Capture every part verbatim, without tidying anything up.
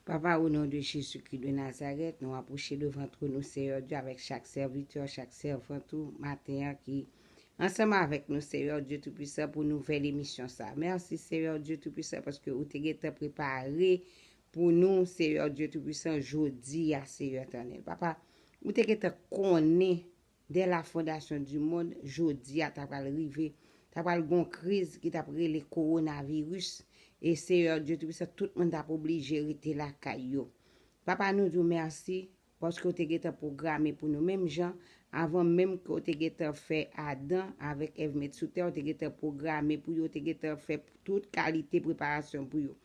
Papa, o non de Jezikri de Nazarèt, nou apwoche devan twòn ou, Seyè Dye, avèk chak sèvitè, chak sèvant ou, maten an ki ansanm avèk nou, Seyè Dye Toupisan, pou nouvèl emisyon sa. Mèsi, Seyè Dye Toupisan, paske ou te gentan prepare pou nou, Seyè Dye Toupisan, jodi a, Seyè Etènèl. Papa, ou te gentan konnen dè la fondasyon di mond, jodi a ta pral rive, ta pral gon kriz ki t ap rele kowonaviris. E Seyè Dye Toupisan, tout moun t ap oblije rete lakay yo. Papa, nou di w mèsi, paske w te gentan pwograme pou nou. Menm jan, avan menm ke w te gentan fè Adan avèk Èv met sou tè, w te gentan pwograme pou yo, w te gentan fè tout kalite preparasyon pou yo.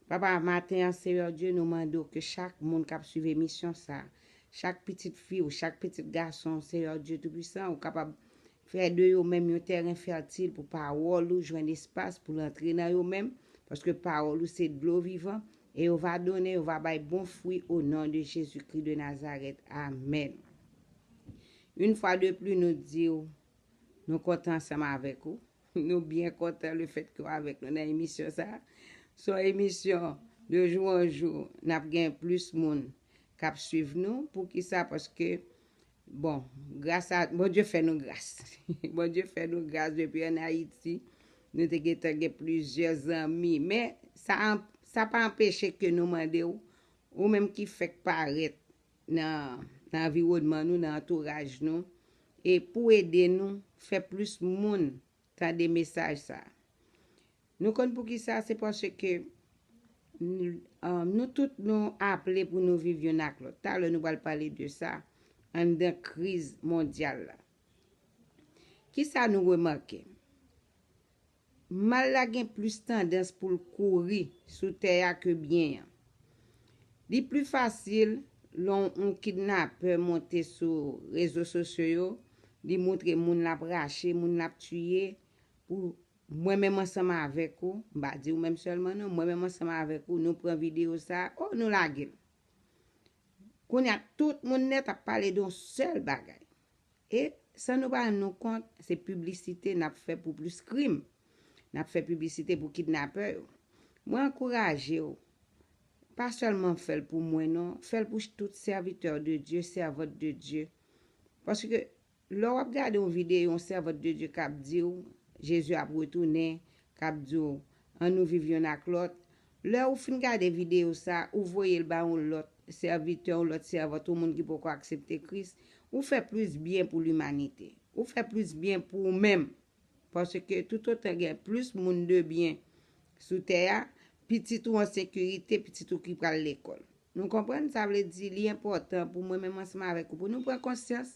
Papa, maten an, Seyè Dye, nou mande w ke chak moun k ap swiv emisyon sa, chak pitit fi w, chak pitit gason w, Seyè Dye Toupisan, ou kapab fè de yo menm yon tèren fètil pou pawòl ou jwenn espas pou l antre nan yo menm, paske pawòl ou se dlo vivan, e yo va donnen, yo va bay bon fwi o non de Jezikri de Nazarèt. Amèn. Yon fwa de pli, nou di w, nou kontan ansanm avèk ou. Nou byen kontan lefètke w avèk nou nan emisyon sa. Se yon emisyon de jou an jou, n ap gen plis moun k ap swiv nou. Poukisa? Paske, bon, gras a, Bondye fè nou gras. Bondye fè nou gras depi ann Ayiti. Nou te gentan gen plizyè zanmi. Men, sa, sa pa anpeche ke nou mande w, ou menm ki fèk parèt nan, nan anviwònman nou, nan antouraj nou, e pou ede nou fè plis moun tande mesaj sa. Nou konn poukisa, se paske n-, ah, nou tout nou aple pou nou viv youn ak lòt. Talè nou pral pale de sa, anndan kriz mondyal la. Kisa nou remake? Mal la gen plis tandans pou l kouri sou tè a ke byen an. Li pli fasil lè yon kidnapè monte sou rezo sosyo yo, li moutre moun l ap rache, moun l ap tiye, pou mwen menm ansanm avèk ou, m pa di ou menm sèlman non, mwen menm ansanm avèk ou, nou pran videyo sa, o, nou lage l. Kounye a, tout moun nèt ap pale de yon sèl bagay. E, san nou pa rann nou kont, se piblisite n ap fè pou plis krim. N ap fè piblisite pou kidnapè yo. Mwen ankouraje w, pa sèlman fè l pou mwen non, fè l pou tout sèvitè de Dye, sèvant de Dye. Paske lè w ap gade yon videyo, yon sèvant de Dye k ap di w, Jezi ap retounen, k ap di w, ann nou viv youn ak lòt. Lè ou fin gade videyo sa, ou voye l ba yon lòt sèvitè, yon lòt sèvant, yon moun ki poko aksepte Kris, ou fè plis byen pou limanite. Ou fè plis byen pou ou menm. Paske toutotan gen plis moun de byen sou tè a, pitit ou an sekirite, pitit ou ki pral lekòl. Nou konprann? Sa vle di li enpòtan pou mwen menm ansanm avèk ou, pou nou pran konsyans,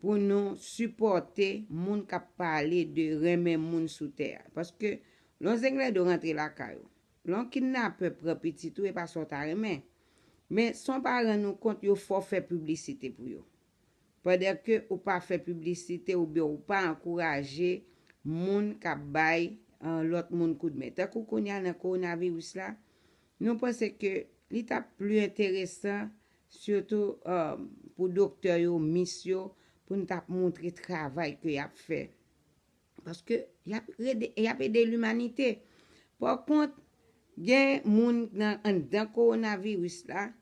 pou nou sipòte moun k ap pale de renmen moun sou tè a. Paske lè yon zenglendo rantre lakay ou, lè yon kidnapè pran pitit ou, e pa sa w ta renmen. Men san w pa rann ou kont, yo fè w fè piblisite pou yo. Pandan ke ou pa fè piblisite oubyen ou pa ankouraje moun k ap bay, ah, lòt moun koudmen. Tankou kounye a nan kowonaviris la, nou panse ke li t ap pli enteresan, sitou, ah, pou doktè yo, mis yo, pou n t ap montre travay ke y ap fè. Paske y ap ede, y ap ede limanite. Pa kont, gen moun nan anndan kowonaviris la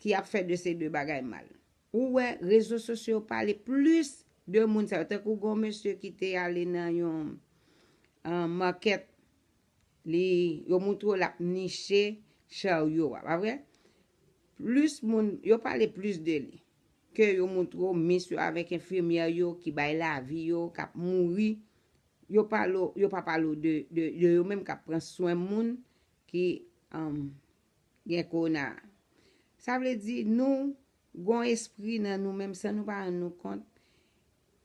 ki ap fè de se de bagay mal. Ou wè, rezo sosyo yo pale plis de moun sa yo. Tankou gon mesye ki te ale nan yon, ah, makèt, li, yo moutre w l ap niche charyo a, pa vre? Plis moun, yo pale plis de li ke yo moutre w mis yo avèk enfimyè yo ki bay lavi yo, k ap mouri. Yo pale w, yo pa pale w de, de, de yo menm k ap pran swen moun ki, um, gen kowona a. Sa vle di nou gon espri nan nou menm san nou pa rann nou kont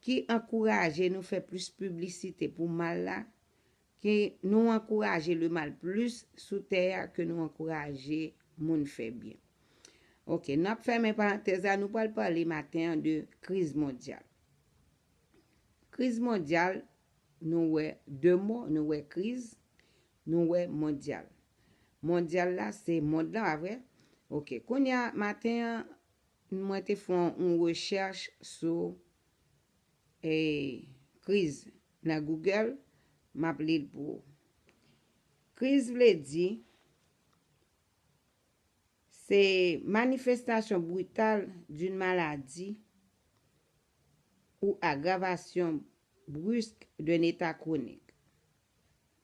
ki ankouraje nou fè plis piblisite pou mal la, ke nou ankouraje lemal plis sou tè a ke nou ankouraje moun fè byen. Ok, n ap fèmen parantèz la, nou pral pale maten an de kriz mondyal. Kriz mondyal, nou wè de mo, nou wè kriz, nou wè mondyal. Mondyal la, se mond lan, pa vre? Ok, kounye a, maten an, mwen te fè yon rechèch sou, e, kriz nan Google, m ap li l pou ou. Kriz vle di, C'est manifestation brutale d'une maladie ou aggravation brusque d'un état chronique.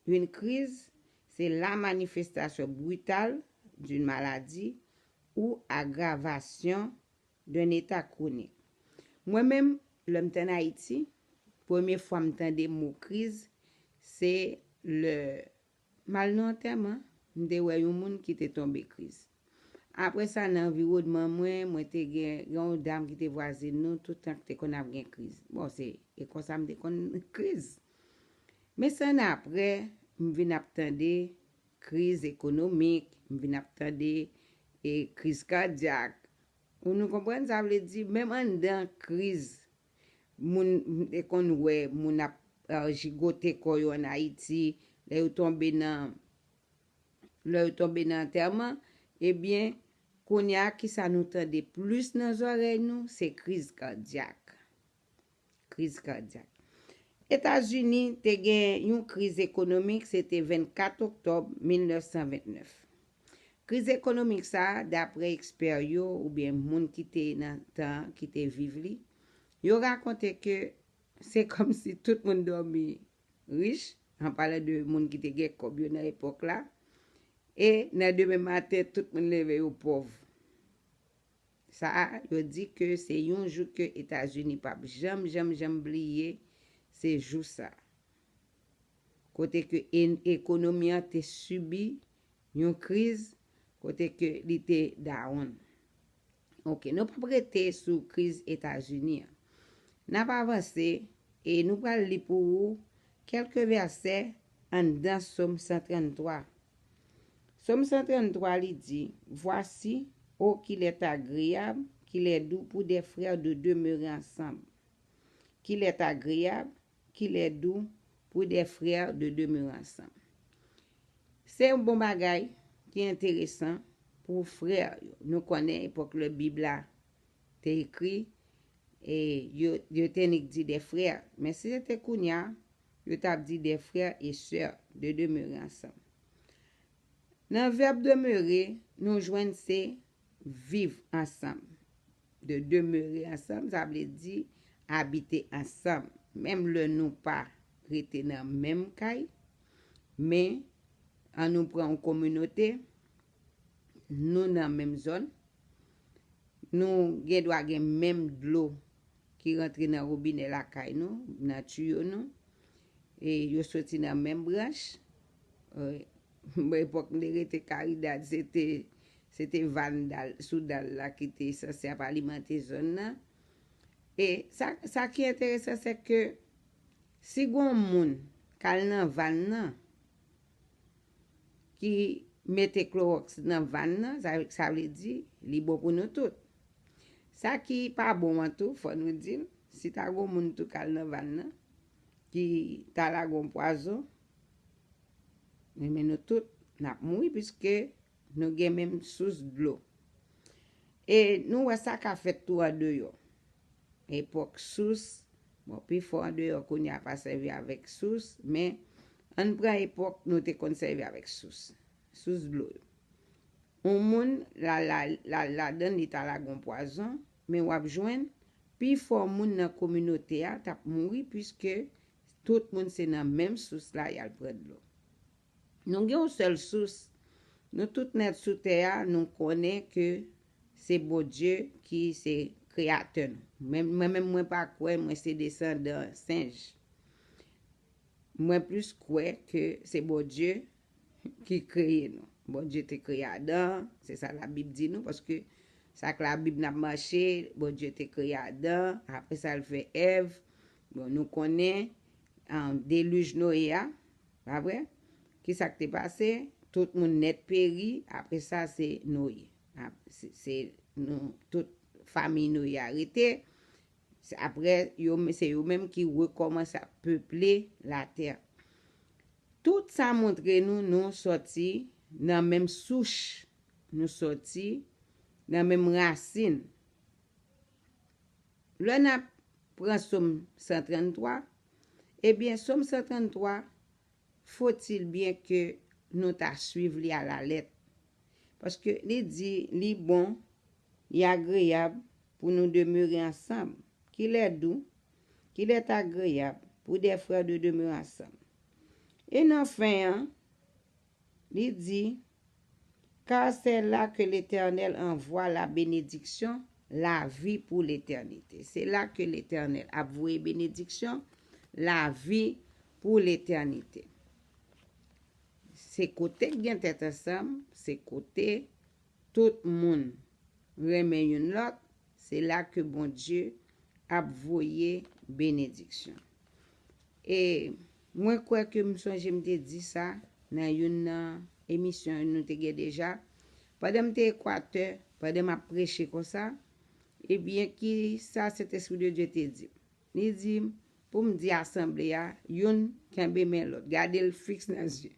Une crise, c'est la manifestation brutale d'une maladie ou aggravation d'un état chronique. Mwen menm, lè m t ann Ayiti, premye fwa m tande mo kriz, se lè m al nan antèman, m te wè yon moun ki te tonbe kriz. Apre sa, nan anviwònman mwen, mwen te gen, gen yon dam ki te vwazin nou, tout tan ki te konn ap gen kriz. Bon, se e konsa m te konn kriz. Men se annapre, m vin ap tande kriz ekonomik, m vin ap tande e kriz kadyak. Ou nou konprann sa vle di, menm anndan kriz, moun, m te konn wè moun ap eh, jigote kò yo ann Ayiti, lè yo tonbe nan, lè yo tonbe nan antèman, ebyen, kounye a, kisa nou tande plis nan zòrèy nou? Se kriz kadyak. Kriz kadyak. Etazini te gen yon kriz ekonomik, se te vennkat oktòb mil nèf san vennèf. Kriz ekonomik sa a, dapre ekspè yo oubyen moun ki te nan tan an, ki te viv li, yo rakonte ke se kòmsi tout moun dòmi rich, an palan de moun ki te gen kòb yo nan epòk la, e nan demen maten, tout moun leve yo pòv. Sa a, yo di ke se yon jou ke Etazini p ap janm, janm, janm bliye, se jou sa a. Kote ke en-, ekonomi an te sibi yon kriz, kote ke li te dawonn. Ok, nou p ap rete sou kriz Etazini an. N ap avanse e nou pral li pou ou kèlke vèsè anndan Sòm san tranntwa. Sòm san tranntwa, li di, Voici, oh, qu'il est agréable, qu'il est doux pour des frères de demeurer ensemble. Qu'il est agréable, qu'il est doux pour des frères de demeurer ensemble. Se yon bon bagay ki enteresan pou frè yo. Nou konnen epòk lè Bib la te ekri, e yo, yo te nik di des frères. Men si se te kounye a, yo t ap di des frères et sœurs de demeurer ensemble. Nan vèb demeurer, nou jwenn se viv ansanm. De demeurer ensemble, sa vle di abite ansanm. Menm lè nou pa rete nan menm kay, men an nou pran yon kominote, nou nan menm zòn, nou gen dwa gen menm dlo ki rantre nan wobinè lakay nou, nan tiyo nou. E yo soti nan menm branch. E, epòk m te rete Caridad, se te, se te vàn dal, sou dal la ki te sanse ap alimante zòn nan. E sa, sa ki enteresan, se ke si gon moun k al nan vàn nan, ki mete klowòks nan vàn nan, sa, sa vle di li bon pou nou tout. Sa ki pa bon an tou, fò nou di l, si ta gon moun tou k al nan vàn nan, ki ta lage yon pwazon, men nou tout n ap mouri, piske nou gen menm sous dlo. E nou wè sa ka fèt tou andeyò. Epòk sous, bon, pifò andeyò kounye a pa sèvi avèk sous, men ann pran epòk nou te konn sèvi avèk sous, sous dlo yo. Yon moun la, la, la, ladan li ta lage yon pwazon, men w ap jwenn pifò moun nan kominote a t ap mouri, piske tout moun se nan menm sous la y al pran dlo. Nou gen yon sèl sous. Nou tout nèt sou tè a, nou konnen ke se Bondye ki se kreyatè nou. Men, mwen menm, mwen pa kwè mwen se desandan senj. Mwen plis kwè ke se Bondye ki kreye nou. Bondye te kreye Adan, se sa Labib di nou, paske sa k Labib n ap mache, Bondye te kreye Adan, apre sa l fè Èv. Bon, nou konnen, ah, delij Noye a, pa vre? Kisa k te pase? Tout moun nèt peri, apre sa se Noye. Ap-, se, se nou, tout fanmi Noye a rete. Se apre, yo, se yo menm ki rekòmanse ap peple latè. Tout sa montre nou, nou sòti nan menm souch, nou sòti nan menm rasin. Lè n ap pran Sòm san tranntwa, ebyen, Sòm san tranntwa, faut-il bien que nou ta swiv li alalèt. Paske li di, li bon, li agreyab pou nou demere ansanm. Qu'il est doux, qu'il est agréable pour des frères de demeurer ensemble. E nan fen an, li di, car c'est là que l'Éternel envoie la bénédiction, la vie pour l'éternité. Se la ke Letènèl ap voye benediksyon, lavi pou letènite. Se kote k gen tèt ansanm, se kote tout moun renmen youn lòt, se la ke Bondye ap voye benediksyon. E mwen kwè ke m sonje m te di sa nan youn nan emisyon nou te gen deja. Pandan m te Ekwatè, pandan m ap preche konsa, ebyen, ki sa Sentespri de Dye te di m? Li di m pou m di asanble a, youn kenbe men lòt, gade l fiks nan zye.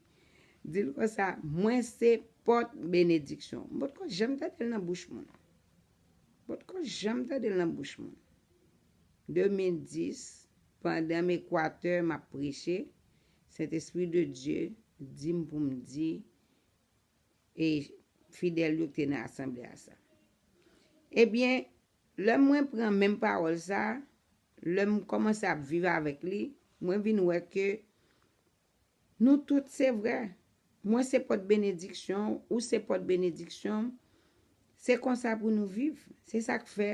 Di l konsa, mwen se pòt benediksyon. M potko janm tande l nan bouch moun. M potko janm tande l nan bouch moun. De mil dis, pandan m Ekwatè, m ap preche, Sentespri de Dye di m pou m di e fidèl yo ki te nan asanble a sa. Ebyen, lè mwen pran menm pawòl sa, lè m kòmanse ap viv avèk li, mwen vin wè ke nou tout se vrè. Mwen se pòt benediksyon, ou se pòt benediksyon. Se konsa pou nou viv. Se sa k fè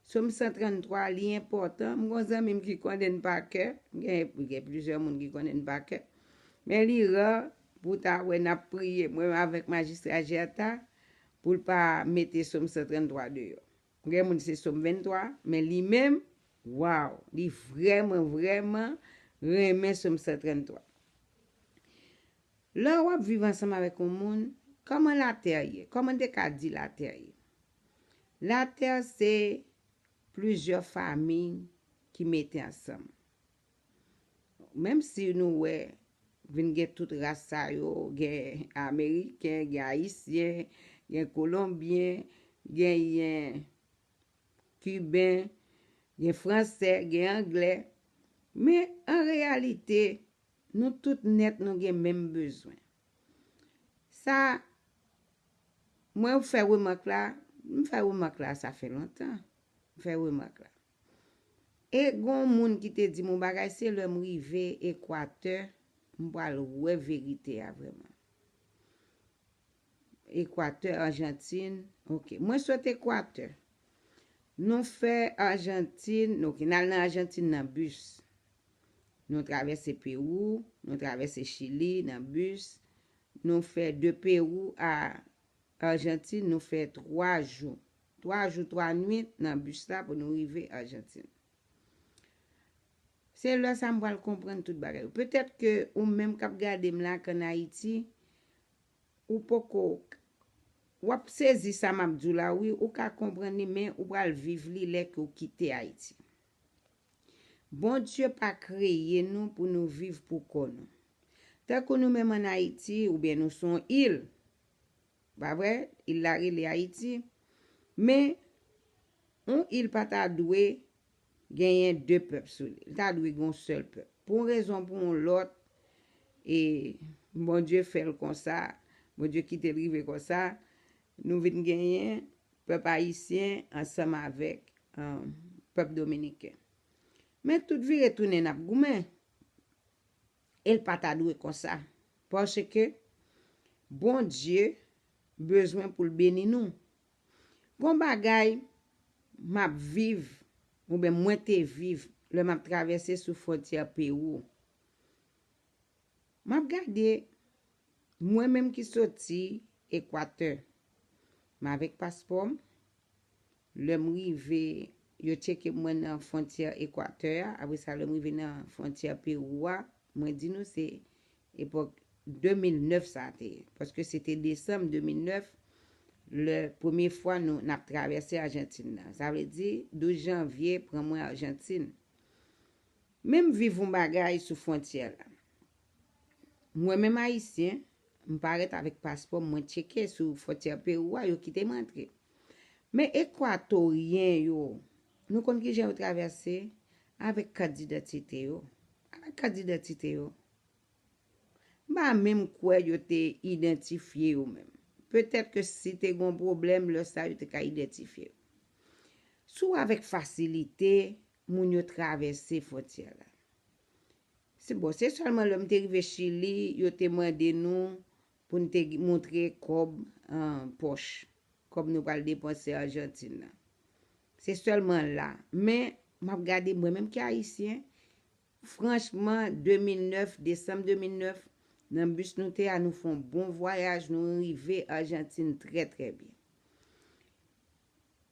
Sòm san tranntwa, li enpòtan. M gon zanmi m ki konnen l pa kè. Gen, gen plizyè moun ki konnen l pa kè. Men li ra pou w ta wè n ap priye, mwen menm avèk majistra Gerta, pou l pa mete Sòm san tranntwa deyò. Gen moun se Sòm venntwa, men li menm, waw, li vrèman, vrèman renmen Sòm san tranntwa. Lè w ap viv ansanm avèk yon moun, kòman latè ye? Kòman n te ka di latè ye? Latè se plizyè fami ki mete ansanm. Menm si nou wè, vin gen tout ras sa yo, gen Ameriken, gen Ayisyen, gen Kolonbyen, genyen Kiben, gen Fransè, gen Anglè. Men, an reyalite, nou tout nèt nou gen menm bezwen. Sa, mwen fè remak la, m fè remak la, sa fè lontan. M fè remak la. E gon moun ki te di m yon bagay, se lè m rive Ekwatè, m pral wè verite a vrèman. Ekwatè, Ajantin, ok. Mwen sot Ekwatè. Nou fè Ajantin, ok, n al nan Ajantin nan bis. Nou travèse Pewou, nou travèse Chili nan bis. Nou fè de Pewou a Ajantin, nou fè twa jou. Twa jou, twa nwit nan bis la pou nou rive Ajantin. Se lè sa m pral konprann tout bagay yo. Petèt ke ou menm k ap gade m la k ann Ayiti, ou poko, w ap sezi sa m ap di w la, wi, ou ka konprann li, men ou pral viv li lè ke w kite Ayiti. Bondye pa kreye nou pou nou viv pou kò nou. Tankou nou menm ann Ayiti, oubyen nou se yon il, pa vre? Il la rele Ayiti. Men, yon il pa ta dwe genyen de pèp sou li. Li ta dwe gen yon sèl pèp. Pou yon rezon, pou yon lòt, e Bondye fè l konsa, Bondye kite l rive konsa, nou vin genyen pèp ayisyen ansanm avèk, um, pèp dominiken. Men tout vire tounen n ap goumen. E l pa ta dwe konsa. Paske Bondye bezwen pou l beni nou. Gon bagay m ap viv, oubyen mwen te viv, lè m ap travèse sou fwontyè Pewou. M ap gade, mwen menm ki soti Ekwatè, m avèk paspò m, lè m rive, yo tcheke mwen nan fwontyè Ekwatè a. Apre sa, lè m rive nan fwontyè Pewou a, mwen di nou se epòk de mil nèf sa a te ye. Paske se te desanm de mil nèf, lè premye fwa nou, n ap travèse Ajantin nan. Sa vle di, douz janvye pran mwen Ajantin. Men m viv yon bagay sou fwontyè la. Mwen menm ayisyen, m parèt avèk paspò m, mwen tcheke sou fwontyè Pewou a, yo kite m antre. Men ekwatoryen yo, nou konn kijan yo travèse? Avèk kat didantite yo. Avèk kat didantite yo. M pa menm kwè yo te idantifye yo menm. Petèt ke si te gen yon pwoblèm, lè sa yo te ka idantifye. Sou avèk fasilite, moun yo travèse fwontyè la. Se bon, se sèlman lè m te rive Chili, yo te mande nou pou n te montre kòb an pòch, kòb nou pral depanse Ajantin nan. Se sèlman la. Men, m ap gade mwen menm ki Ayisyen, franchman, de mil nèf, desanm de mil nèf, nan bis nou te a, nou fè yon bon vwayaj, nou rive Ajantin trè, trè byen.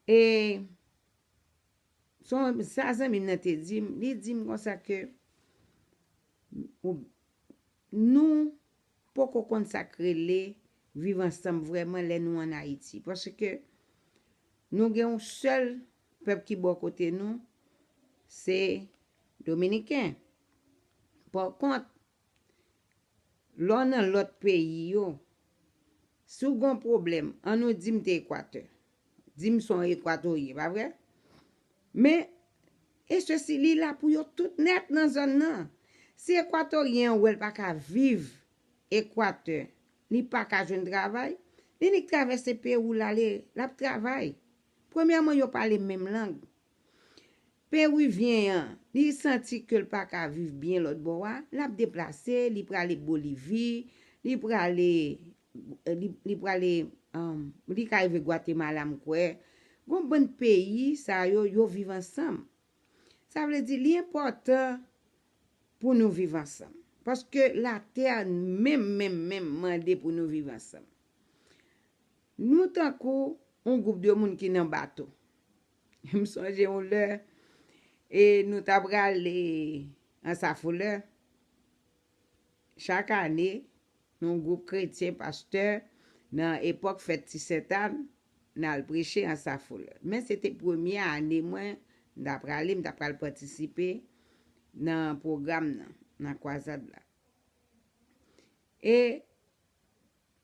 E sa zanmi m nan te di m, li di m konsa ke nou poko konn sa k rele viv ansanm vrèman lè nou ann Ayiti. Paske nou gen yon sèl pèp ki bò kote nou, se Dominiken. Pakont, lè w nan lòt peyi yo, si w gen yon pwoblèm, ann nou di m te Ekwatè. Di m se yon Ekwatoryen, pa vre? Men, e sesi, li la pou yo tout nèt nan zòn nan. Si Ekwatoryen an wè l pa ka viv Ekwatè, li pa ka jwenn travay, li nik travèse Pewou l ale, l ap travay. Premyèman, yo pale menm lang. Perivyen an, li santi ke l pa ka viv byen lòt bò a, l ap deplase, li prale Bolivi, li prale, li, li prale, um, li ka rive Gwatemala, m kwè. Gon bann peyi sa yo, yo viv ansanm. Sa vle di, li enpòtan pou nou viv ansanm. Paske latè menm, menm, menm mande pou nou viv ansanm. Nou tankou yon gwoup de moun ki nan bato. M sonje yon lè, e nou ta prale Ansafolè. Chak ane, yon gwoup kretyen, pastè, nan epòk fèt Ti Sentàn, n al preche Ansafolè. Men se te premye ane mwen, m ta prale, m ta pral patisipe nan pwogram nan, nan kwazad la. E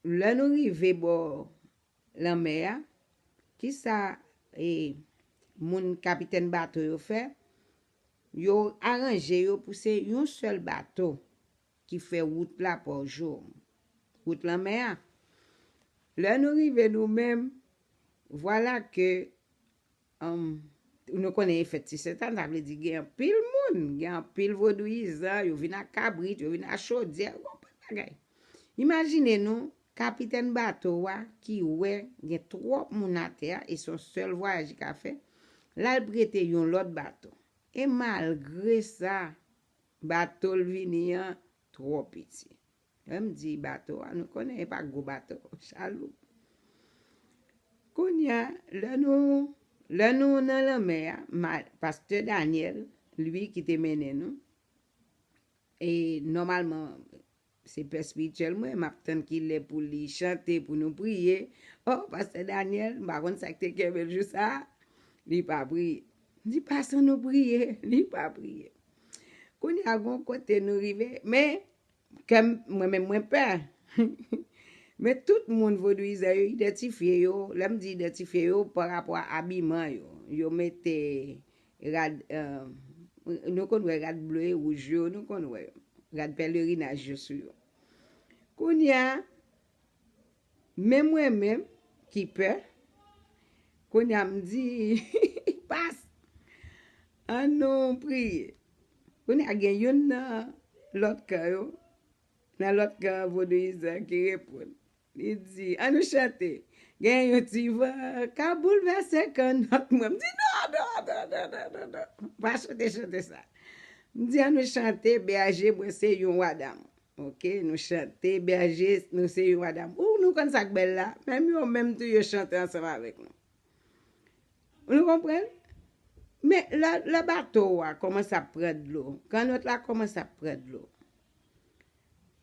lè nou rive bò lanmè a, kisa, e, moun kapitèn bato yo fè? Yo aranje yo pou se yon sèl bato ki fè wout la pa jou, wout lanmè a. Lè nou rive nou menm, vwala ke, um, nou konnen e fèt Ti Sentàn, sa vle di gen anpil moun, gen anpil vodouyizan, yo vin ak kabrit, yo vin ak chodyè, yon bann bagay. Imajine nou, kapitèn bato a ki wè gen twòp moun atè a, e se yon sèl vwayaj li ka fè, l al prete yon lòt bato. E malgre sa, bato l vini an twò piti. Lè m di bato a, nou konnen e pa gwo bato, chaloup. Kounye a, lè nou, lè nou nan lanmè a, ma-, pastè Daniel, li ki te mennen nou, e nòmalman, se pè espirityèl mwen, m ap tann ki lè pou li chante, pou nou priye. Oh, pastè Daniel, m pa konn sa k te kenbe l jou sa a, li pa priye. M di, "Pa san nou priye," li pa priye. Kounye a, gon kote nou rive, men kè m, mwen menm, mwen pè. Men tout moun vodouyizan yo idantifye yo, lè m di idantifye yo, pa rapò a abiman yo. Yo mete rad, eh, nou konn wè rad ble e wouj yo, nou konn wè yo. Rad pèlerinaj yo sou yo. Kounye a, men mwen menm ki pè, kounye a m di, "Pas, ann nou priye." Kounye a gen youn nan lòt kan yo, nan lòt kan vodouyizan ki reponn. Li di, "Ann nou chante." Gen yon ti van ka boulvèse kannòt mwen. M di, "Non, non, non, non, non, non, non. Pa chante, chante sa." M di, "Ann nou chante, bèje mwen se yon wa damou." Ok, nou chante, bèje nou se yon wa damou. Ou nou konn sa k bèl la? Menm yo menm tou yo chante ansanm avèk nou. Nou konprann? Men lè, lè bato a kòmanse ap pran dlo, kannòt la kòmanse ap pran dlo.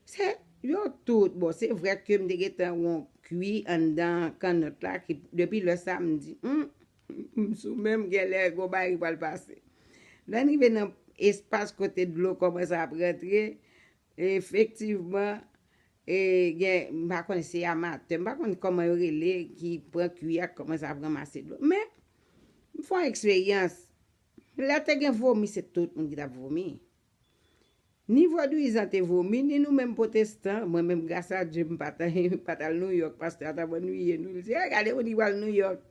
Se yo tout, bon, se vre ke m te gentan wè yon kwi anndan kannòt la, ki, depi lè sa, m di, "Hum, m sou men m, genlè gon bagay ki pral pase." Lè n rive nan espas kote dlo kòmanse ap rantre, efektivman, e gen, m pa konnen se amatè, m pa konn kòman yo rele, ki pran kwi a, kòmanse ap ranmase dlo. Men, m fè yon eksperyans. Lè te gen vomi, se tout moun ki t ap vomi. Ni vodouyizan te vomi, ni nou menm pwotestan. Mwen menm, gras a Dye, m pa t, m pa t al Nouyòk, pastè a t ap annuiye nou. Li di, "Eh, gade moun ki pral Nouyòk."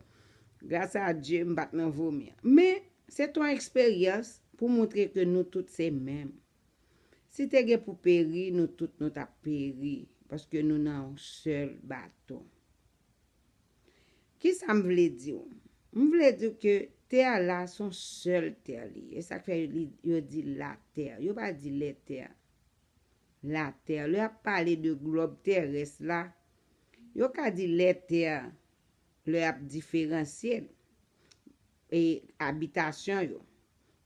Gras a Dye, m pa t nan vomi an. Men, se t yon eksperyans pou montre ke nou tout se menm. Si te gen pou peri, nou tout nou t ap peri, paske nou nan yon sèl bato. Kisa m vle di w? M vle di w ke tè la se yon sèl tè li ye. E sa k fè li, yo di latè. Yo pa di lètè. Latè. Lè y ap pale de glòb terès la, yo ka di lètè lè y ap diferansye l, e abitasyon yo.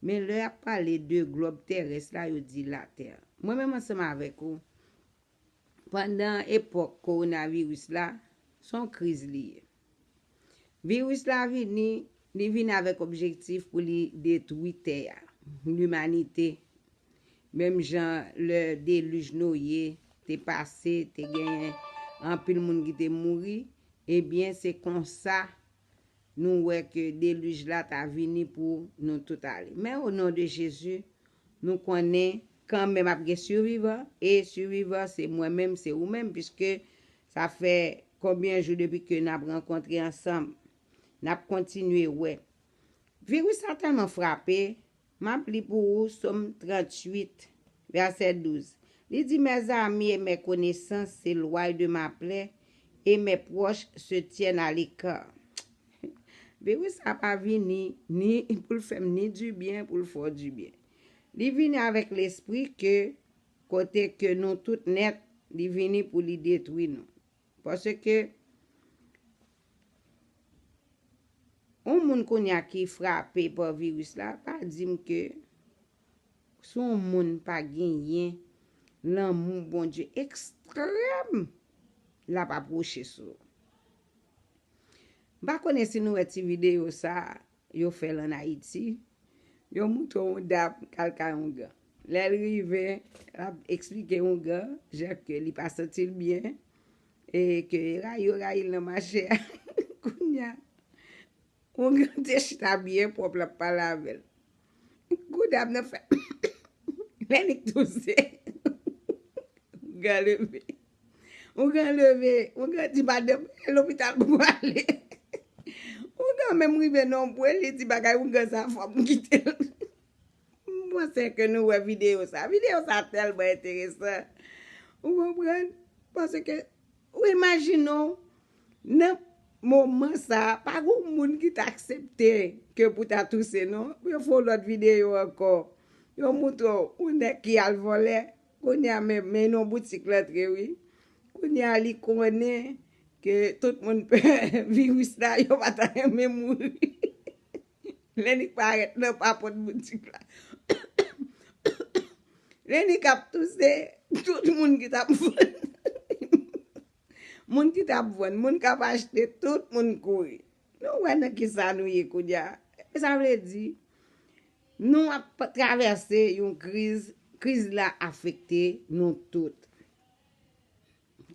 Men lè y ap pale de glòb terès la, yo di latè. Mwen menm ansanm avèk ou, pandan epòk kowonaviris la, se yon kriz li ye. Viris la vini, li vini avèk objektif pou li detwi tè a, limanite. Menm jan lè delij Noye te pase, te genyen anpil moun ki te mouri, ebyen, se konsa nou wè ke delij la ta vini pou nou tout ale. Men o non de Jezi, nou konnen kanmenm ap gen sivivan, e sivivan se mwen menm, se ou menm, piske sa fè konbyen jou depi ke n ap rankontre ansanm, n ap kontinye wè. Viris la tèlman frape, m ap li pou ou Sòm tranntuit, vèsè douz. Li di, "Mes amis et mes connaissances s'éloignent de ma plaie, et mes proches se tiennent à l'écart." Viris sa pa vini ni pou l fè m ni dibyen, pou l fè w dibyen. Li vini avèk lespri ke kote ke nou tout nèt, li vini pou li detwi nou. Paske yon moun kounye a ki frape pa viris la, pa di m ke si yon moun pa genyen lanmou Bondye ekstrèm, l ap apwoche sou ou. M pa konnen si nou wè ti videyo sa a yo fè l ann Ayiti. Yo montre yon dam k al kay oungan. Lè l rive, l ap eksplike oungan jan ke li pa santi l byen, e ke rayi yo rayi l nan mache a. Kounye a, oungan te chita byen pwòp, l ap pale avè l. Kou dam nan fè, lè li touse, oungan leve. Oungan leve, oungan di madanm, e lopital pou ale. Oungan menm rive nan yon pwen, li di bagay oungan sa fò m kite l. M panse ke nou wè videyo sa. Videyo sa tèlman enteresan. Ou konprann? Paske, ou imajine w, nan moman sa, pa gen moun ki ta aksepte ke pou ta touse, non. Yo fè yon lòt videyo ankò. Yo montre w yon nèg ki al vòlè. Kounye a, men, men nan boutik l antre, wi. Kounye a, li konnen ke tout moun pè viris la, yo pa ta renmen mouri. Lè li parèt nan papòt boutik la. Lè li k ap touse, tout moun ki t ap vann, moun ki t ap vann, moun k ap achte, tout moun kouri. Nou wè nan kisa nou ye kounye a. Sa vle di, nou ap travèse yon kriz, kriz la afekte nou tout.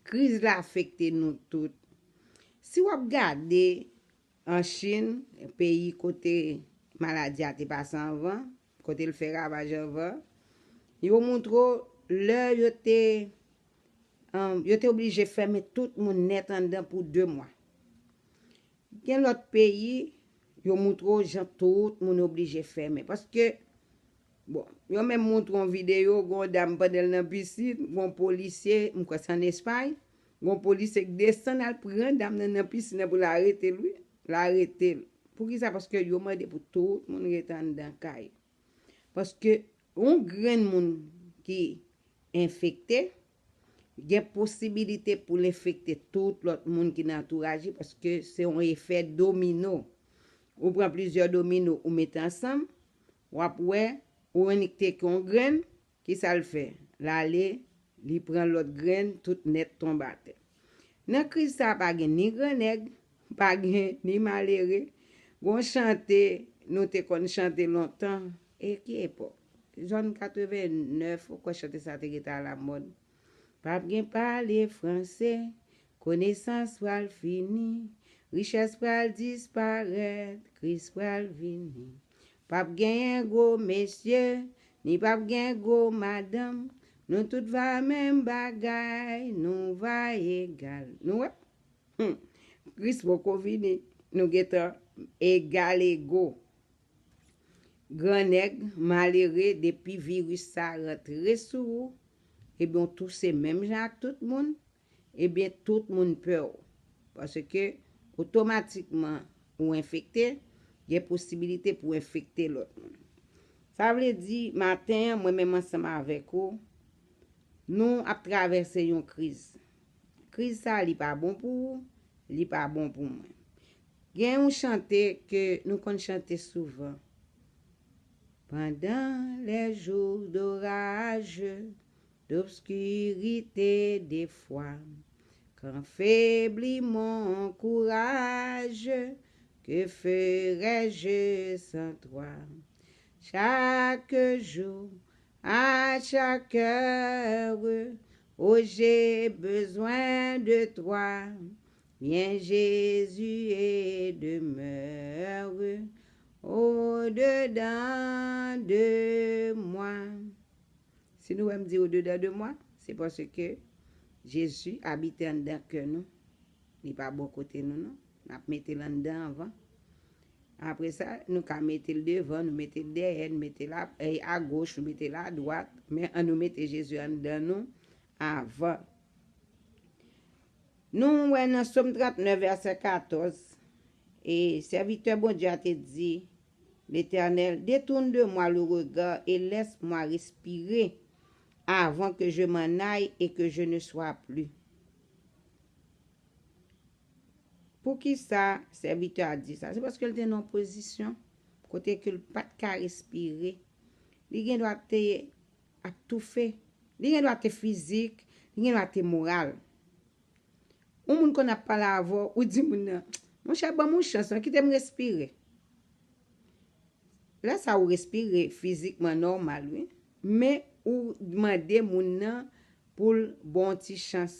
Kriz la afekte nou tout. Si w ap gade an Chin, peyi kote maladi a te pase anvan, kote l fè ravaj anvan, yo montre w lè yo te, um, yo te oblije fèmen tout moun nèt anndan pou de mwa. Gen lòt peyi, yo montre w jan tout moun oblije fèmen. Paske, bon, yo menm montre yon videyo, gen yon dam pandan l nan pisin, gen yon polisye, m kwè se ann Espay, gen yon polisye k desann al pran dam nan nan pisin nan pou l arete l, wi. L arete l. Poukisa? Paske yo mande pou tout moun rete anndan kay. Paske yon grenn moun ki enfekte, gen posibilite pou l enfekte tout lòt moun ki nan antouraj li, paske se yon efè domino. Ou pran plizyè domino, ou mete ansanm, w ap wè, ou annik te gen yon grenn, kisa l fè? L ale, li pran lòt grenn, tout nèt tonbe atè. Nan kriz sa a, pa gen ni grannèg, pa gen ni malere. Gon chante nou te konn chante lontan. E ki epòk? Zòn katreven nèf, ou kwè chante sa te rete alamòd. P ap gen pale franse, konesans pral fini, richès pral disparèt, kriz pral vini. P ap genyen gwo mesye, Ni p ap gen gwo madanm. Nou tout va menm bagay, nou va egal. Nou wè? Hmm. Kris poko vini. Nou gentan egal ego. Gran nèg, malere, depi viris sa rantre sou ou, ebyen, w touse menm jan ak tout moun, ebyen, tout moun pè w. Paske, otomatikman, ou enfekte, gen posibilite pou w enfekte lòt moun. Sa vle di, maten an, mwen menm ansanm avèk ou, nou ap travèse yon kriz. Kriz sa, li pa bon pou ou, li pa bon pou mwen. Gen yon chante ke nou konn chante souvan. Pendant les jours d'orage, d'obscurité, d'effroi, quand faiblit mon courage, que ferais-je sans toi? Chaque jour, à chaque heure, oh, j'ai besoin de toi. Viens, Jésus, et demeure au-dedans de moi. Si nou wè m di au-dedans de moi, se paske Jezi abite anndan kè nou. Li pa bò kote nou, non. N ap mete l anndan anvan. Apre sa, nou ka mete l devan, nou mete l dèyè, nou mete l a, eh, agoch, nou mete l adwat, men ann nou mete Jezi anndan nou avan. Nou wè nan Sòm trannèf, vèsè katòz, e sèvitè Bondye a te di, Letènèl, détourne de moi le regard et laisse-moi respirer avant que je m'en aille et que je ne sois plus. Poukisa sèvitè a di sa? Se paske l te nan yon pozisyon kote ke l pa t ka respire. Li gendwa te ap toufe. Li gendwa te fizik, li gendwa te moral. Yon moun konn ap pale avè w, ou di moun nan, monchè, ban m yon chans, non, kite m respire. Lè sa ou respire fizikman nòmal, wi. Men ou mande moun nan pou l ba w yon ti chans.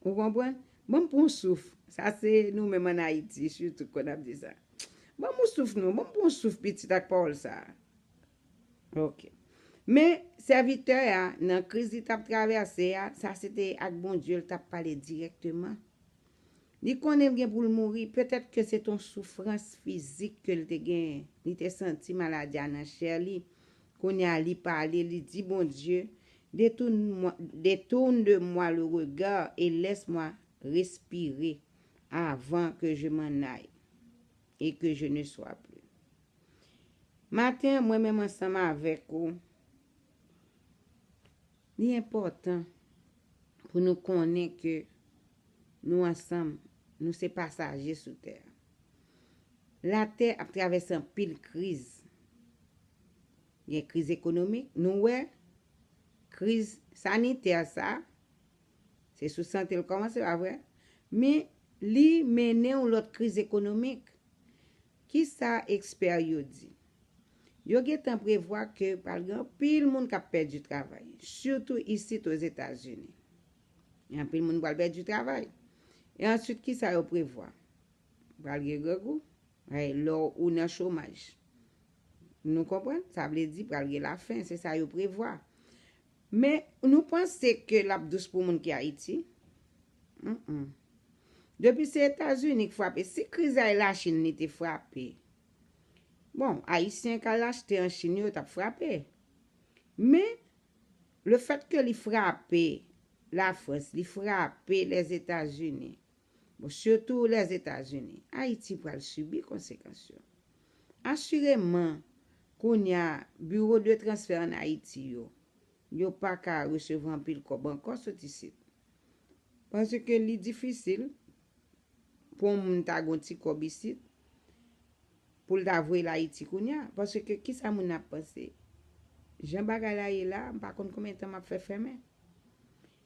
Ou konprann? Ban m pran yon souf. Sa se nou menm ann Ayiti, sitou konn ap di sa. Ban m yon souf non, ban m pran yon souf pitit ak pawòl sa. Ok. Men, sèvitè a, nan kriz li t ap travèse a, sa se te ak Bondye l t ap pale dirèkteman. Li konnen l gen pou l mouri, petèt ke se t on soufrans fizik ke l te genyen. Li te santi maladi a nan chè li. Kounye a, li pale, li di Bondye, détourne-moi, détourne de moi le regard et laisse-moi respirer avant que je m'en aille et que je ne sois plus. Maten an, mwen menm ansanm avèk ou, li enpòtan pou nou konnen ke nou ansanm, nou se pasaje sou tè a. Latè ap travèse anpil kriz. Gen kriz ekonomik, nou wè kriz sanitè sa, se sou sante l kòmanse, pa vre? Men li mennen yon lòt kriz ekonomik. Kisa ekspè yo di? Yo gentan prevwa ke pral gen anpil moun k ap pèdi travay, sitou isit Ozetazini. Gen anpil moun pral pèdi travay. E answit, kisa yo prevwa? Pral gen grangou. Ay, lè w, ou nan chomaj. Nou konprann? Sa vle di pral gen lafen, se sa yo prevwa. Men, nou panse ke l ap dous pou moun ki Ayiti? Mm-mm. Depi se Etazini k frape, si kriz ay Lachin li te frape, bon, Ayisyen k al achte an Chin yo t ap frape. Men, lefèt ke li frape Lafrans, li frape Lèzetazini, bon, sitou Lèzetazini, Ayiti pral sibi konsekans yo. Asireman, kounye a, biwo de transfè ann Ayiti yo, yo pa ka resevwa anpil kòb ankò sot isit. Paske li difisil pou yon moun ta gen yon ti kòb isit, pou l ta voye l Ayiti kounye a. Paske kisa moun ap panse? Jan bagay la ye la, m pa konn konbyen tan m ap fè fèmen.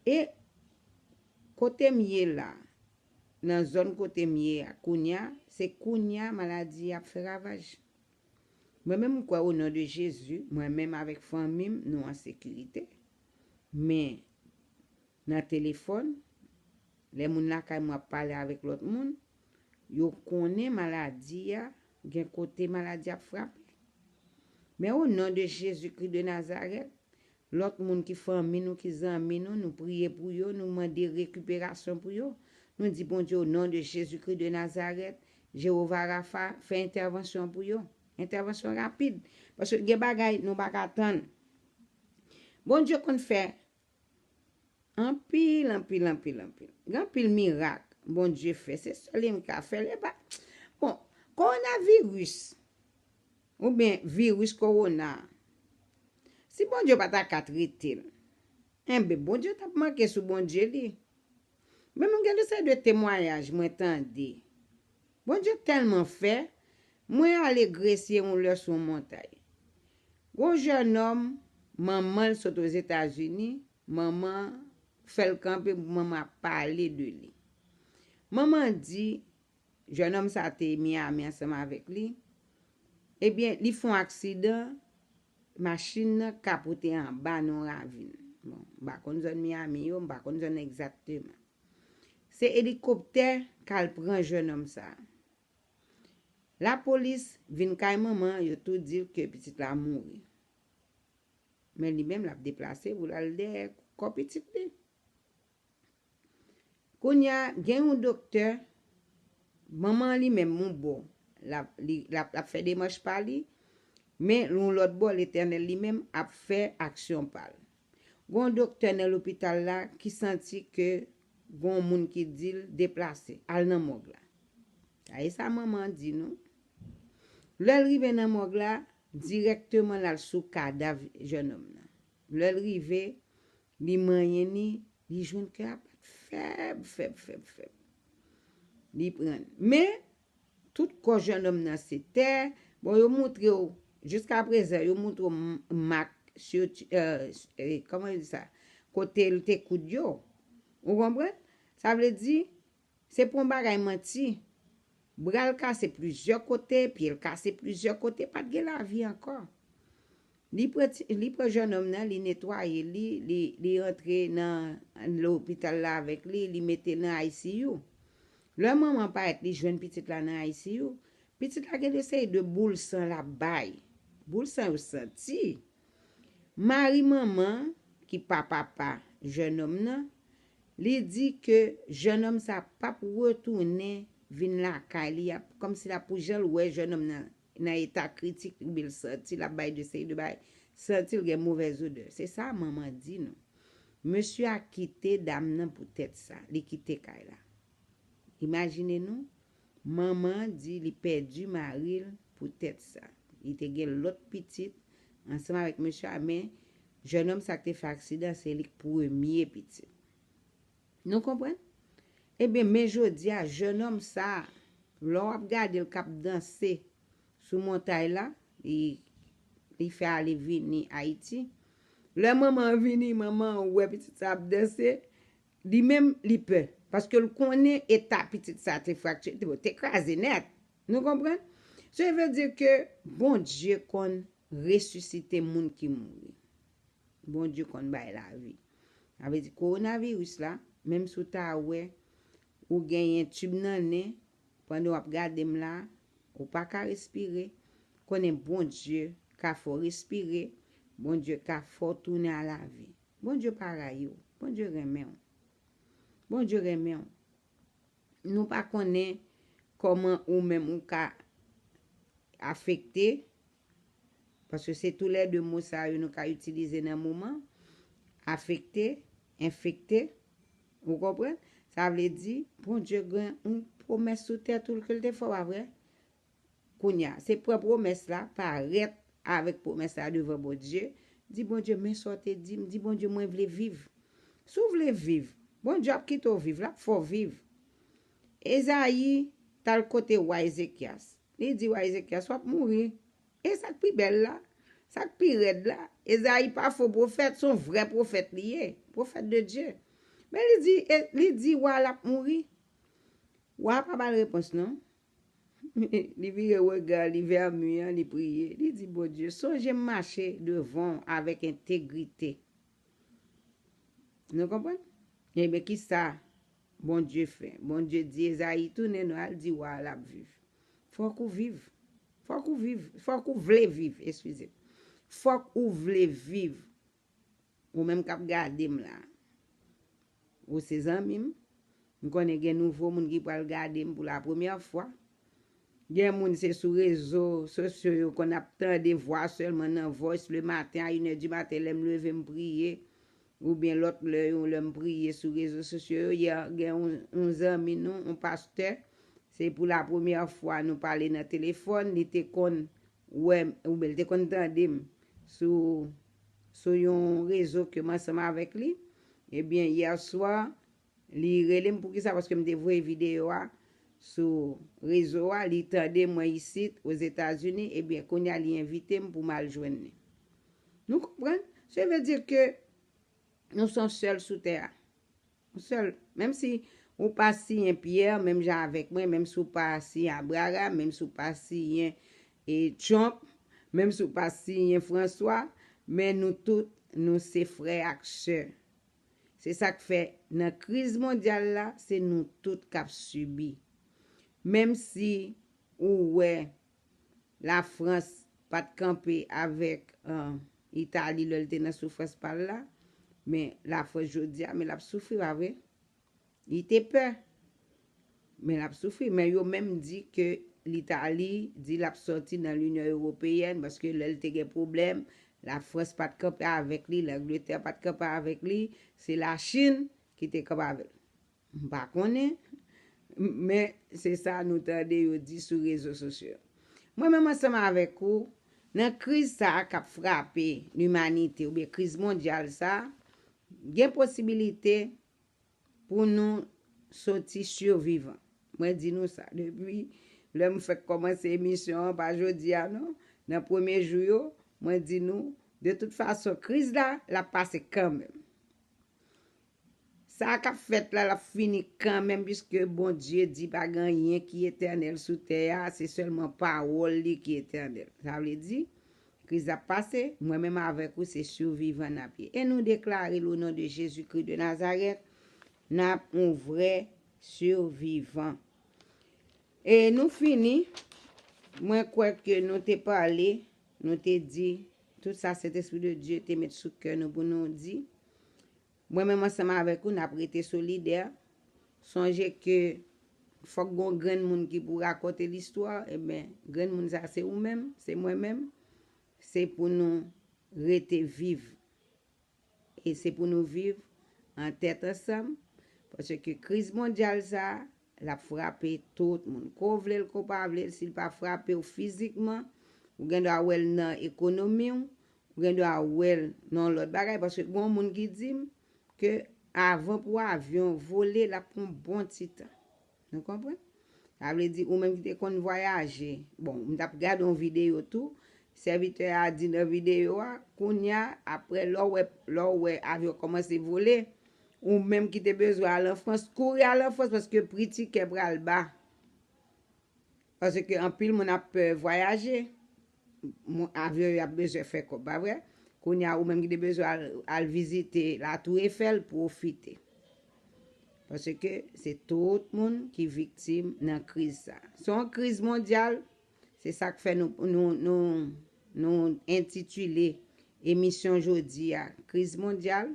E kote m ye la, nan zòn kote m ye a, kounye a, se kounye a maladi a ap fè ravaj. Mwen menm, m kwè o non de Jezi, mwen menm avèk fanmi m, nou an sekirite. Men, nan telefòn, lè moun lakay mwen ap pale avèk lòt moun, yo konnen maladi a, gen kote maladi ap frape. Men o non de Jezikri de Nazarèt, lòt moun ki fanmi nou, ki zanmi nou, nou priye pou yo, nou mande rekiperasyon pou yo. Nou di, Bondye, o non de Jezikri de Nazarèt, Jewova Rafa, fè entèvansyon pou yo. Entèvansyon rapid. Paske gen bagay nou pa ka tann. Bondye konn fè anpil, anpil, anpil, anpil. Gen anpil mirak Bondye fè. Se sèl li menm ki ka fè l. E pa, bon, kowonaviris, oubyen viris kowona, si Bondye pa ta ka trete l, enben, Bondye t ap manke sou Bondye li. Men mwen gen de seri de temwayaj mwen tande. Bondye tèlman fè, mwen ale Gresye yon lè sou yon montay. Gon jènòm, manman l sot Ozetazini, manman fè l kanpe, manman ap pale de li. Manman di, jènòm sa te Miami ansanm avèk li. Ebyen, li fè yon aksidan, machin nan kapote anba nan yon ravin. Bon, m pa konn zòn Miami yo, m pa konn zòn nan egzakteman. Se elikoptè k al pran jènòm sa. Lapolis vin kay manman, yo tou di l ke pitit la mouri. Men li menm, l ap deplase pou l al dèyè kò pitit li. Kounye a, gen yon doktè, manman li menm, yon bò, l ap, li, l ap, l ap fè demach pa li, men yon lòt bò, Letènèl li menm ap fè aksyon pa l. Gon doktè nan lopital la ki santi ke gon moun ki di l deplase, al nan mòg la. Sa e sa manman an di nou. Lè l rive nan mòg la, dirèkteman l al sou kadav jènòm nan. Lè l rive, li manyen li, li jwenn kè a bat fèb, fèb, fèb, fèb. Li pran. Men, tout kò jènòm nan se tè. Bon, yo montre w, jiska prezan, yo montre w m- mak, sirti- euh, eh, kòman yo di sa? Kote l te koud yo. Ou konprann? Sa vle di, se pa yon bagay manti. Bra l kase plizyè kote, pye l kase plizyè kote, pa t gen lavi ankò. Li pran ti- li pran jènòm nan, li netwaye li, li, li antre nan lopital la avèk li, li mete l nan I C U. Lè manman parèt, li jwenn pitit la nan I C U. Pitit la gen de seri de boul san l ap bay. Boul san yo santi. Mari manman, ki pa papa jènòm nan, li di ke jènòm sa p ap retounen vin lakay li, ap, kòmsi l ap pou jan l wè jènòm nan nan eta kritik, oubyen l santi l ap bay de seri de bagay, santi l gen movèz odè. Se sa manman di nou. Mesye a kite dam nan pou tèt sa, li kite kay la. Imajine nou, manman an di li pèdi mari l pou tèt sa. Li te gen lòt pitit ansanm avèk mesye a, men jènòm sa k te fè aksidan, se li k premye pitit. Nou konprann? Ebyen, men jodi a, jènòm sa, lè w ap gade l k ap danse sou montay la, li, li fè ale vini Ayiti. Lè manman an vini, manman an wè pitit sa ap danse, li menm, li pè. Paske l konnen eta pitit sa te frakture, te, te kraze nèt. Nou konprann? Sa vle di ke Bondye konn resisite moun ki mouri. Bondye konn bay lavi. Sa vle di kowonaviris la, menm si w ta wè ou genyen tib nan nen, pandan w ap gade m la, ou pa ka respire, konnen Bondye ka fè w respire, Bondye ka fè w tounen a lavi. Bondye pa rayi w, Bondye renmen w. Bondye renmen w. Nou pa konnen kòman ou menm ou ka afekte, paske se toulède mo sa yo nou ka itilize nan moman, afekte, enfekte, ou konprann? Sa vle di, Bondye gen yon pwomès sou tèt ou ke l te fè w, pa vre? Kounye a, se pran pwomès la, parèt avèk pwomès la devan Bondye, di Bondye, men sa w te di m, di Bondye, mwen vle viv. Si w vle viv, Bondye ap kite w viv, l ap fè w viv. Ezayi t al kote wa Ezekyas. Li di wa Ezekyas, w ap mouri. E sa k pi bèl la, sa k pi rèd la, Ezayi pa fo pwofèt, se yon vrè pwofèt li ye, pwofèt de Dye. Men li di, e, li di wa l ap mouri. Wa a pa ba l repons non. Li vire rega li vè mi an, li priye. Li di, Bondye, sonje m mache devan w avèk entegrite. Nou konprann? Ebyen, ki sa Bondye fè? Bondye di Ezayi, tounen non, al di wa a l ap viv. Fòk ou viv. Fòk ou viv. Fòk ou vle viv, eskize m. Fòk ou vle viv. Ou menm k ap gade m la. Ou se zanmi m. M konnen gen nouvo moun ki pral gade m pou la premyè fwa. Gen moun se sou rezo sosyo yo konn ap tande vwa sèlman nan voice le maten a inè di maten lè m leve m priye. Oubyen lòt lè yo lè m priye sou rezo sosyo yo. Yè gen yon, yon zanmi nou, yon pastè. Se pou la premyè fwa nou pale nan telefòn. Li te konn wè m, oubyen li te konn tande m sou, sou yon rezo ke m ansanm avèk li. Ebyen, yè swa, li rele m poukisa, paske m te voye videyo a sou rezo a, li tande mwen isit, Ozetazini, ebyen, kounye a li envite m pou m al jwenn li. Nou konprann? Se vle di ke nou se yon sèl sou tè a. Yon sèl. Menm si ou pa siyen Pyè, menm jan avèk mwen, menm si ou pa siyen Abraram, menm si ou pa siyen e, Trump, menm si ou pa siyen Franswa, men nou tout, nou se frè ak sè. Se sa k fè, nan kriz mondyal la, se nou tout k ap sibi. Menm si ou wè Lafrans pa t kanpe avèk, eh, Itali lè l te nan soufrans pa l la, men Lafrans jodi a, men l ap soufri, pa vre? Li te pè. Men l ap soufri. Men yo menm di ke Litali di l ap sòti nan Linyon Ewopeyèn, paske lè l te gen pwoblèm, Lafrans pa t kanpe avèk li, Langletè pa t kanpe avèk li, se Lachin ki te kanpe avèk li. M pa konnen, men se sa nou tande yo di sou rezo sosyo. Mwen menm ansanm avèk ou, nan kriz sa a k ap frape limanite oubyen kriz mondyal sa a, gen posibilite pou nou soti sivivan. Mwen di nou sa depi lè m fèk kòmanse emisyon an, pa jodi a non. Nan premye jou yo, mwen di nou, de tout fason, kriz la, l ap pase kanmenm. Sa k ap fèt la, l ap fini kanmenm, piske Bondye di pa gen anyen ki etènèl sou tè a, se sèlman pawòl li ki etènèl. Sa vle di, kriz ap pase, mwen menm avèk ou se sivivan n ap ye. E nou deklare l o non de Jezikri de Nazarèt, n ap yon vrè sivivan. E nou fini, mwen kwè ke nou te pale, nou te di tout sa Sentespri de Dye te met sou kè nou pou nou di. Mwen menm ansanm avèk ou, n ap rete solidè. Sonje ke fòk gon grenn moun ki pou rakonte listwa, ebyen, grenn moun sa se ou menm, se mwen menm. Se pou nou rete viv. E se pou nou viv an tèt ansanm, paske kriz mondyal sa, l ap frape tout moun. Ko w vle l, ko w pa vle l, si l pa frape w fizikman, ou gen dwa wè l nan ekonomi w, ou gen dwa wè l nan yon lòt bagay, paske gen yon moun ki di m ke avan pou avyon vole, l ap pran yon bon ti tan. Nou konprann? Sa vle di, ou menm ki te konn vwayaje. Bon, m t ap gade yon videyo tou. Sèvitè a di nan videyo a, kounye a, apre lè w wè, lè w wè avyon kòmanse vole, ou menm ki te bezwen al an Frans, kouri al an Frans paske pri tikè pral ba. Paske anpil moun ap pè vwayaje. Moun, avyon yo ap bezwen fè kòb, pa vre? Kounye a, ou menm ki te bezwen al, al vizite Latou Efèl, pwofite. Paske se tout moun ki viktim nan kriz sa. Se yon kriz mondyal, se sa k fè nou, nou, nou, nou entitile emisyon jodi a, Kriz mondyal.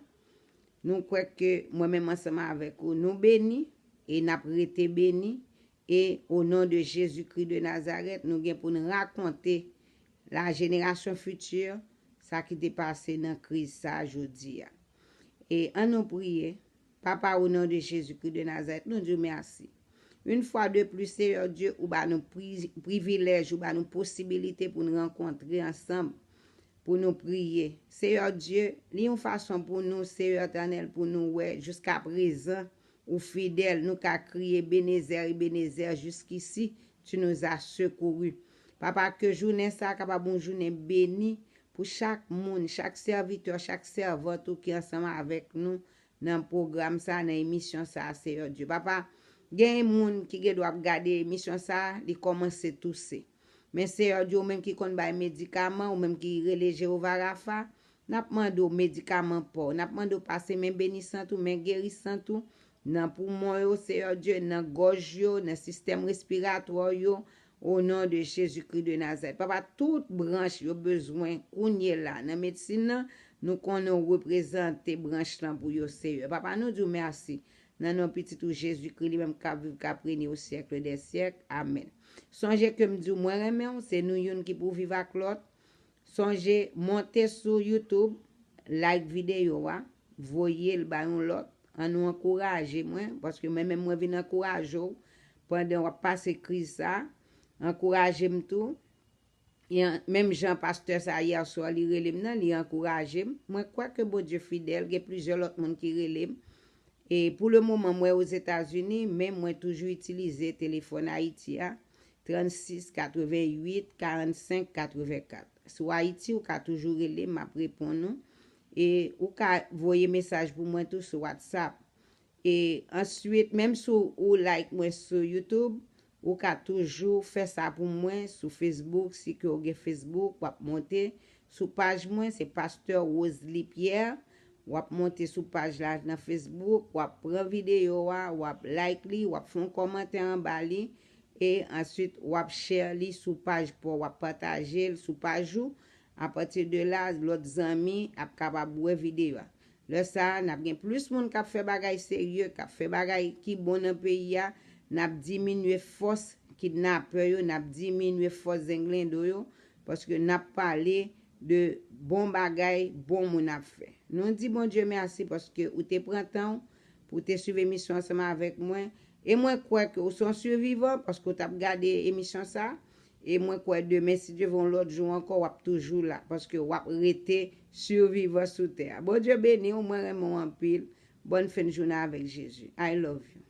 Nou kwè ke mwen menm ansanm avèk ou, nou beni e n ap rete beni. E o non de Jezikri de Nazarèt, nou gen pou n rakonte la jenerasyon fiti sa ki te pase nan kriz sa a jodi a. E ann nou priye. Papa, o non de Jezikri de Nazarèt, nou di w mèsi. Yon fwa de plis, Seyè Dye, ou ba nou pri, privilèj, ou ba nou posibilite pou n rankontre ansanm, pou nou priye. Seyè Dye, li yon fason pou nou, Seyè Etènèl, pou nou wè jiska prezan ou fidèl, nou ka kriye, Ebenezè, Ebenezè, jiskisi, tu nous as secourus. Papa, ke jounen sa a kapab yon jounen beni pou chak moun, chak sèvitè, chak sèvant ou ki ansanm avèk nou nan pwogram sa, nan emisyon sa, Seyè Dye. Papa, gen moun ki gen dwa ap gade emisyon sa, li kòmanse touse. Men Seyè Dye, ou menm ki konn bay medikaman, ou menm ki rele Jewova Rafa, n ap mande w medikaman pa w. N ap mande w pase men benisant ou, men gerisant ou, nan poumon yo, Seyè Dye, nan gòj yo, nan sistèm respiratwa yo, O non de Jezikri de Nazarèt. Papa, tout branch yo bezwen kounye la nan medsin nan, nou konnen w reprezante branch lan pou yo, Seyè. Papa, nou di w mèsi. Nan non pitit ou Jezikri, li menm k ap viv, k ap rene o syèk dè syèk. Amèn. Sonje ke m di w, mwen renmen w, se nou youn ki pou viv ak lòt. Sonje monte sou YouTube, like videyo a, voye l ba yon lòt. Ann nou ankouraje mwen, paske mwen menm mwen vin ankouraje w pandan w ap pase kriz sa. Ankouraje m tou. E an- menm jan pastè sa yè swa li rele m nan, li ankouraje m. Mwen kwè ke Bondye fidèl, gen plizyè lòt moun ki rele m. E pou le moman, mwen Ozetazini, men mwen toujou itilize telefòn Ayiti a, trannsis katrevennuit karannsenk katrevenkat. Si w Ayiti, ou ka toujou rele m, m ap reponn ou. E ou ka voye mesaj pou mwen tou sou WhatsApp. E answit, menm si w like mwen sou YouTube, ou ka toujou fè sa pou mwen sou Facebook. Si ke w gen Facebook, w ap monte sou paj mwen, se Pastè Rosalie Pierre. W ap monte sou paj la nan Facebook, w ap pran videyo a, w ap like li, w ap fè yon kòmantè anba li, e answit w ap share li sou paj pa w, w ap pataje l sou paj ou. Apati de la, lòt zanmi ap kapab wè videyo a. Lè sa a, n ap gen plis moun k ap fè bagay serye, k ap fè bagay ki bon nan peyi a. N ap diminye fòs kidnapè yo, n ap diminye fòs zenglendo yo, paske n ap pale de bon bagay bon moun ap fè. Nou di Bondye mèsi paske ou te pran tan w pou w te swiv emisyon ansanm avèk mwen. E mwen kwè ke ou se yon sivivan paske w t ap gade emisyon sa. E mwen kwè demen, si Dye vle, yon lòt jou ankò, w ap toujou la, paske w ap rete sivivan sou tè a. Bondye beni w, mwen renmen w anpil. Bòn fen jounen avèk Jezi. I love you.